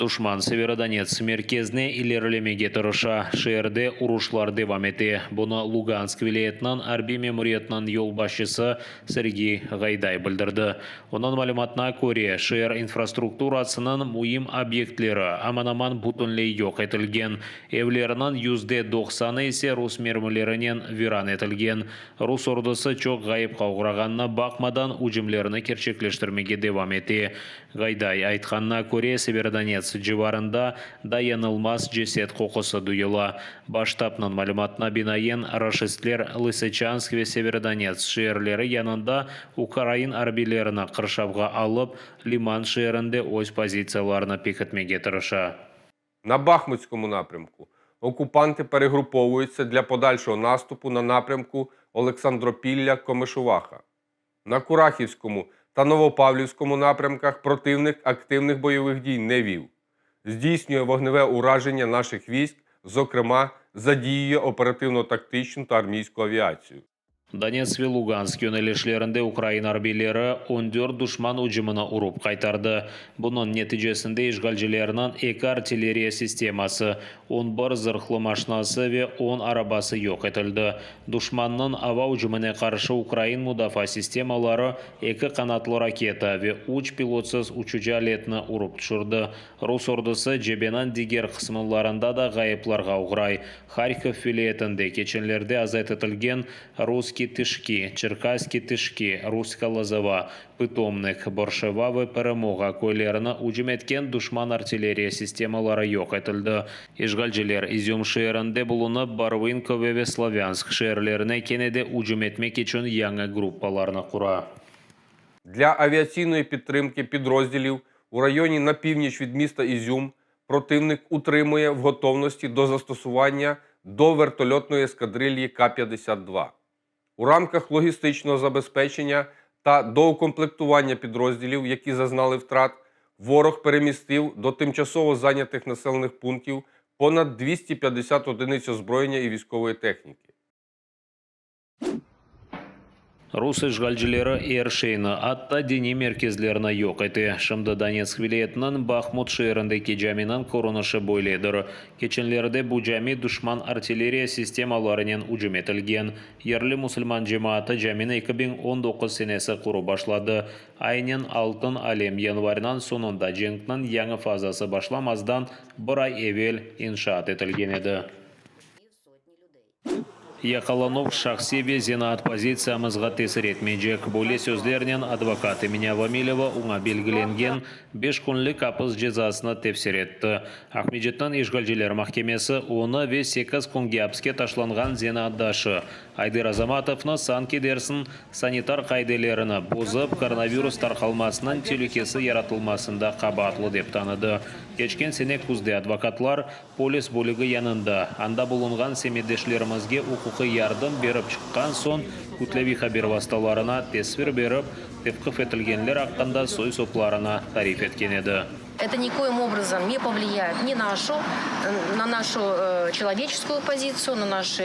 Duşman Severodonetsk merkezine ilerilemege tırışa, şeerde uruşlar devam ete. Bunı Lugansk vilâyetiniñ arbiy memuriyetiniñ yolbaşçısı Sergiy Gayday bildirdi. Onıñ malümatına köre, şeer infrastrukturasınıñ müim obyektleri aman-aman bütünley yoq etilgen, evlerniñ 90%-ı ise rus mermilerinen viran etilgen. Rus ordusı çoq ğayıpqa oğrağanına baqmadan, ücümlerni kerçekleştirmege devam ete. Gayday aytqanına köre, Severodonetsk civarında dayanılmaz ceset qoqusı duyula. Baş ştabnıñ malümatına binaen, raşistler Lısıçansk ve Severodonetsk şeerleri yanında ukrain arbiylerini qırşavğa alıp, Liman şeerinde öz pozitsiyalarını pekitmege tırışa. На Бахмутському напрямку окупанти перегруповуються для подальшого наступу на напрямку Олександропілля-Комишуваха. На Курахівському та Новопавлівському напрямках противник активних бойових дій не вів. Здійснює вогневе ураження наших військ, зокрема, задіює оперативно-тактичну та армійську авіацію. Donetsk ve Lugansk yönelişlerinde ukrain arbiyleri 14 duşman ücümini urıp qaytardı. Bunıñ neticesinde işğalcilerniñ eki artilleriya sisteması, 11 zırhlı maşinası ve 10 arabası yoq etildi. Duşmannıñ ava ücümine qarşı ukrain mudafaa sistemaları eki qanatlı raketa ve üç pilotsız uçucı aletni urıp tüşürdi. Rus ordusı cebeniñ diger qısımlarında da ğayıplarğa oğray. Harkov vilâyetinde keçenlerde azat etilgen Russki Tışki, Çerkasski Tışki, Russka Lozova, Pıtomnık, Borşeva ve Peremoğa köylerine ücüm etken duşman artilleriya sistemaları yoq etildi. İşğalciler İzüm şeerinde bulunıp, Barvınkove ve Slavânsk şeerlerine kene de ücüm etmek içün yañı gruppalarnı qura. Для авіаційної підтримки підрозділів у районі на північ від міста Ізюм противник утримує в готовності до застосування до вертольотної ескадрильї К-52. У рамках логістичного забезпечення та доукомплектування підрозділів, які зазнали втрат, ворог перемістив до тимчасово зайнятих населених пунктів понад 250 одиниць озброєння і військової техніки. Rus işğalcileri er şeyni, atta diniy merkezlerni yoq ete. Şimdi Donetsk vilâyetiniñ Bahmut şeerindeki caminiñ körünişi böyledir. Keçenlerde bu cami duşman artilleriya sistemalarınen ücüm etilgen. Yerli musulman cemaatı camini 2019 senesi qurıp başladı. Aynen Altın alem yanvarniñ soñunda cenkniñ yañı fazası başlamazdan bir ay evel inşaat etilgen edi. Yaqalanuv şahsiy ve zenaat pozitsiyamızğa tesir etmeycek. Böyle sözlernen advokat Emine Avamileva oña belgilengen beş künlik apis cezasını tefsir etti. Aqmescitniñ işğalciler mahkemesi onı ve sekiz künge apiske taşlanğan zenaatdaşı Ayder Azamatovnı sanki dersiñ sanitar qaidelerini bozıp, koronavirus tarqalmasınıñ telükesi yaratılmasında qabaatlı dep tanıdı. Keçken sene küzde advokatlar Polis bölügi yanında, anda bulunğan semetdeşlerimizge uquqiy yardım berip çıqqan soñ, kütleviy haber vastalarına tesvir berip, tevqif etilgenler aqqında soy-soplarına tarif etken edi. Это никоим образом не повлияет ни нашу, на нашу человеческую позицию, на наши,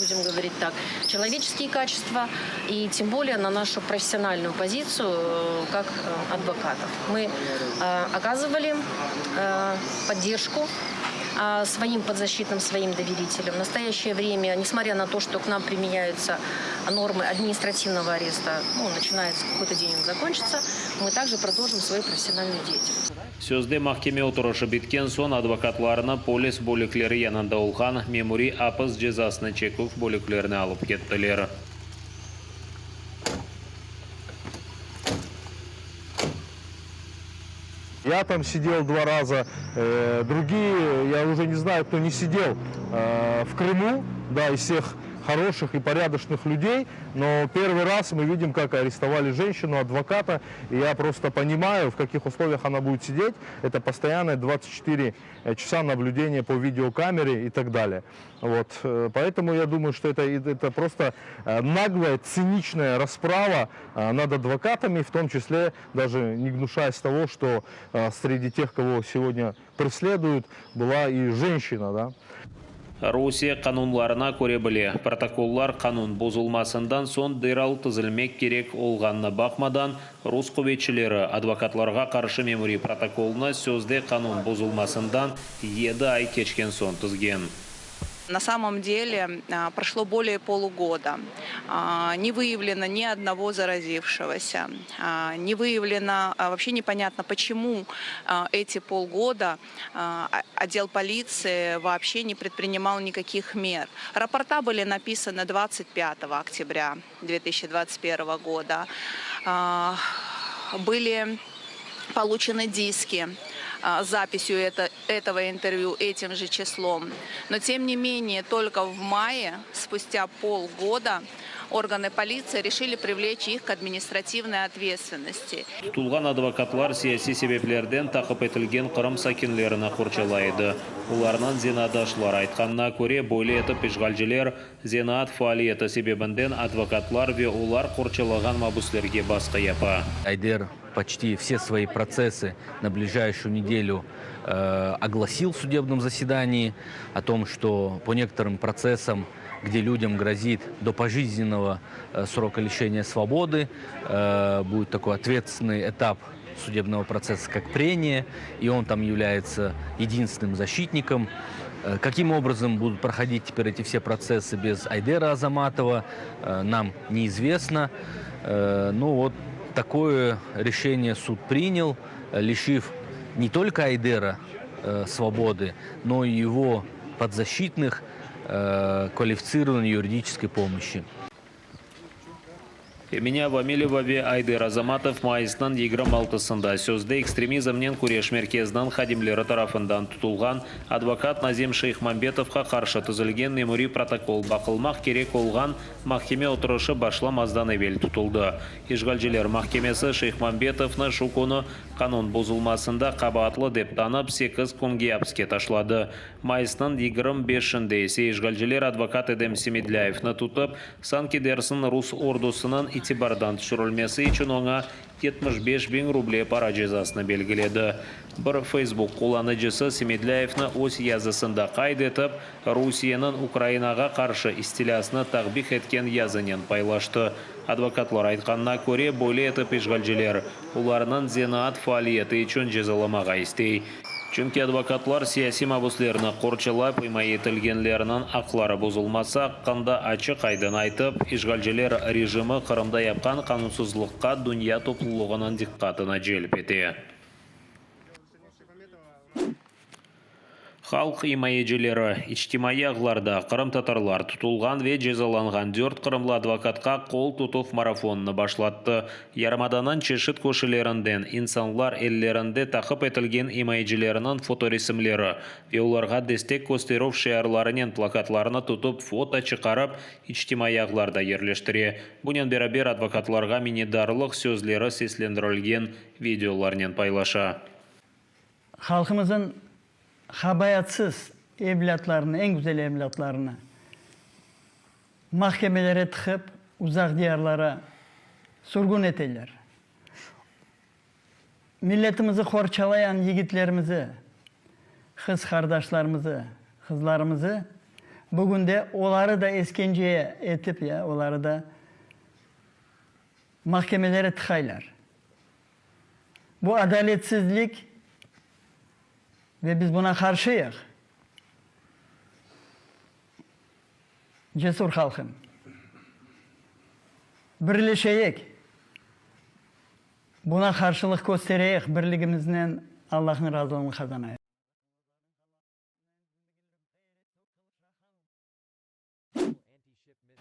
будем говорить так, человеческие качества и тем более на нашу профессиональную позицию как адвокатов. Мы оказывали поддержку своим подзащитным, своим доверителям. В настоящее время, несмотря на то, что к нам применяются нормы административного ареста, ну, начинается какой-то день, он закончится, мы также продолжим свою профессиональную деятельность. Sözde mahkeme oturışı bitken soñ advokatlarnı polis bölükleri yanında olğan memuriy apis cezasını çeküv bölüklerine alıp kettiler. Я там сидел два раза, другие, я уже не знаю, кто не сидел в Крыму, да, из всех хороших и порядочных людей, но первый раз мы видим, как арестовали женщину, адвоката, и я просто понимаю, в каких условиях она будет сидеть. Это постоянное 24 часа наблюдения по видеокамере и так далее. Вот. Поэтому я думаю, что это просто наглая, циничная расправа над адвокатами, в том числе даже не гнушаясь того, что среди тех, кого сегодня преследуют, была и женщина. Да? Rusiye qanunlarına köre bile, protokollar qanun bozulmasından soñ deral tizilmek kerek olğanına baqmadan, rus quvetçileri advokatlarğa qarşı memuriy protokolnı sözde qanun bozulmasından yedi ay keçken soñ tizgen. На самом деле прошло более полугода. Не выявлено ни одного заразившегося. Не выявлено, вообще непонятно, почему эти полгода отдел полиции вообще не предпринимал никаких мер. Рапорта были написаны 25 октября 2021 года. Были получены диски с записью этого интервью этим же числом. Но тем не менее, только в мае, спустя полгода, органы полиции решили привлечь их к административной ответственности. Tutulğan advokatlar siyasiy sebeplerden taqip etilgen Qırım sakinlerini qorçalay edi. Olarnıñ zenaatdaşları aytqanına köre, böyle etip işğalciler zenaat faaliyeti sebebinden advokatlar ve olar qorçalağan mabüslerge basqı yapa. Ayder почти все свои процессы на ближайшую неделю огласил в судебном заседании о том, что по некоторым процессам, где людям грозит до пожизненного срока лишения свободы, будет такой ответственный этап судебного процесса, как прение, и он там является единственным защитником. Каким образом будут проходить теперь эти все процессы без Айдера Азаматова, нам неизвестно. Ну вот такое решение суд принял, лишив не только Айдера свободы, но и его подзащитных квалифицированной юридической помощи. Emine Avamileva ve Ayder Azamatov mayısnıñ 26-sında sözde Ekstremizmnen küreş merkeziniñ hadimleri tarafından tutulğan advokat Nazim Şeyhmambetovqa qarşı tizilgen memuriy protokol baqılmaq kerek olğan mahkeme oturışı başlamazdan evel tutuldı. İşğalciler mahkemesi Şeyhmambetovnı şu künü qanun bozulmasında qabaatlı dep tanıp, sekiz künge apiske taşladı. Mayısnıñ 25-inde ise işğalciler advokat Edem Semedlâyevni tutıp, sanki dersiñ rus ordusınıñ itibardan tüşürilmesi içün oña 75 biñ ruble para cezasını belgiledi. Bir Facebook qullanıcısı Semedlâyevni öz yazısında qayd etip, Rusiyeniñ Ukrainağa qarşı istilâsını takbih etken yazınen paylaştı. Advokatlar aytqanına köre, böyle etip işğalciler olarnıñ zenaat faaliyeti içün cezalamağa istey. Çünki advokatlar siyasiy mabüslerni qorçalap, imaye etilgenlerniñ aqları bozulması aqqında açıq-aydın aytıp, işğalciler rejimi Qırımda yapqan qanunsızlıqqa dünya toplulığınıñ diqqatını celp ete. Halq imayecileri içtimaiy ağlarda qırımtatarlar tutulğan ve cezalanğan dört qırımlı advokatqa qol tutuv marafonını başlattı. Yarımadanıñ çeşit köşelerinden insanlar ellerinde taqip etilgen imayecileriniñ fotoresimleri ve olarğa destek kösterüv şiarlarınen plakatlarnı tutıp, foto çıqarıp, içtimaiy ağlarda yerleştire. Bunen beraber advokatlarğa minnetdarlıq sözleri seslendirilgen videolarnen paylaşa. Halqımızın habayatsız evlâtlarını, eñ güzel evlâtlarını mahkemelere tıqıp, uzaq diyarlara sürgün eteler. Milletimizi qorçalayan yigitlerimizi, qız qardaşlarımızı, qızlarımızı bugün de oları da eskence etip, ya, oları da mahkemelere tıqaylar. Bu adaletsizlik ve biz buna qarşıyıq. Cesur halqım, birleşeyik, buna qarşılıq köstereyik, birligimiznen Allahnıñ razılığını qazanayıq.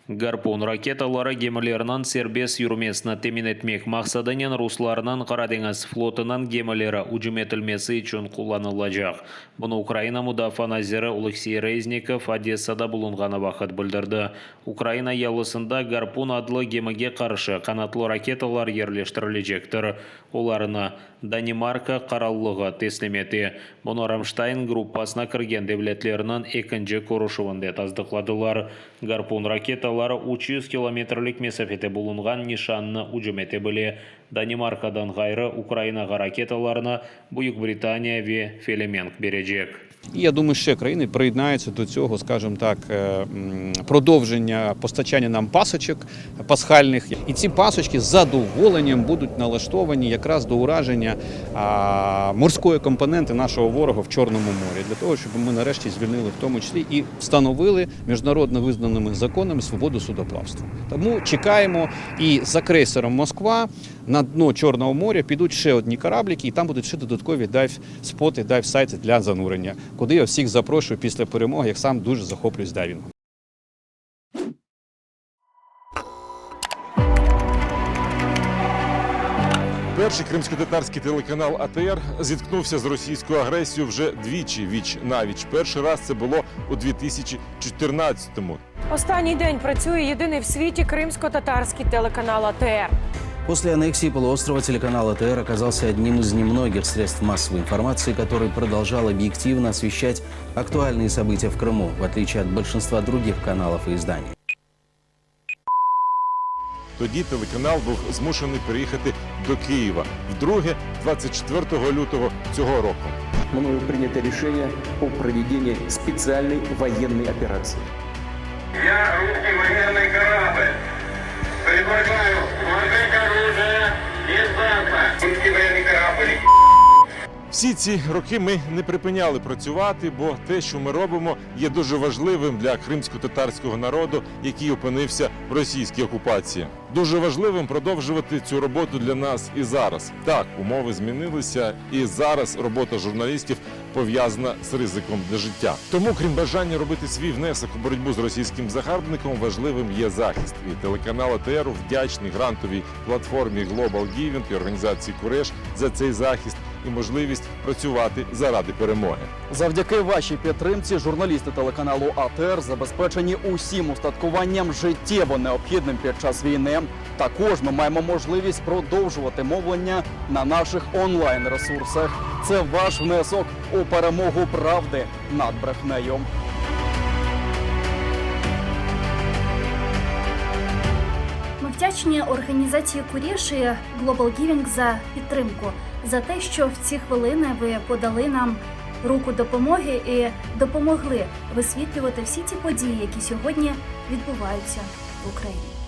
Garpun raketaları gemileriniñ serbest yürmesini temin etmek maqsadınen ruslarnıñ Qara deñiz flotunıñ gemileri ücüm etilmesi içün qullanılacaq. Bunı Ukraina mudafaa naziri Oleksiy Reznikov Odessada bulunğanı vaqıt bildirdi. Ukraina yalısında Garpun adlı gemige qarşı qanatlı raketalar yerleştirilecektir. Olarnı Danimarka Qarallığı teslim ete. Bunı Ramştayn gruppasına kirgen devletlerniñ ekinci körüşüvinde tasdıqladılar. Garpun raketaları 300 kilometrlik mesafede bulunğan nişannı ücüm ete bile. Danimarkadan ğayrı, Ukrainağa raketalarnı Büyük Britaniya ve Felemenk berecek. І я думаю, ще країни приєднаються до цього, скажімо так, продовження постачання нам пасочок пасхальних. І ці пасочки з задоволенням будуть налаштовані якраз до ураження морської компоненти нашого ворога в Чорному морі, для того, щоб ми нарешті звільнили в тому числі і встановили міжнародно визнаними законами свободу судоплавства. Тому чекаємо і за крейсером Москва на дно Чорного моря підуть ще одні кораблики, і там будуть ще додаткові дайв-споти, дайв-сайти для занурення, куди я всіх запрошую після перемоги, як сам дуже захоплююсь дайвінгом. Перший кримськотатарський телеканал АТР зіткнувся з російською агресією вже двічі віч навіч. Перший раз це було у 2014-му. Останній день працює єдиний в світі кримсько-татарський телеканал АТР. После аннексии полуострова телеканал АТР оказался одним из немногих средств массовой информации, который продолжал объективно освещать актуальные события в Крыму, в отличие от большинства других каналов и изданий. Тоді телеканал був змушений переїхати до Києва вдруге, 24 лютого цього року. Мною принято решение о проведении специальной военной операции. Я русский военный корабль. Предлагаю сложить оружие и сдаться. Русский военный корабль. Всі ці роки ми не припиняли працювати, бо те, що ми робимо, є дуже важливим для кримсько-татарського народу, який опинився в російській окупації. Дуже важливим продовжувати цю роботу для нас і зараз. Так, умови змінилися, і зараз робота журналістів пов'язана з ризиком для життя. Тому, крім бажання робити свій внесок у боротьбу з російським загарбником, важливим є захист. І телеканал АТР вдячний грантовій платформі Global Giving і організації Куреш за цей захист і можливість працювати заради перемоги. Завдяки вашій підтримці журналісти телеканалу АТР забезпечені усім устаткуванням життєво необхідним під час війни. Також ми маємо можливість продовжувати мовлення на наших онлайн ресурсах. Це ваш внесок у перемогу правди над брехнею. Ми вдячні організації Куреш і Global Giving за підтримку, за те, що в ці хвилини ви подали нам руку допомоги і допомогли висвітлювати всі ті події, які сьогодні відбуваються в Україні.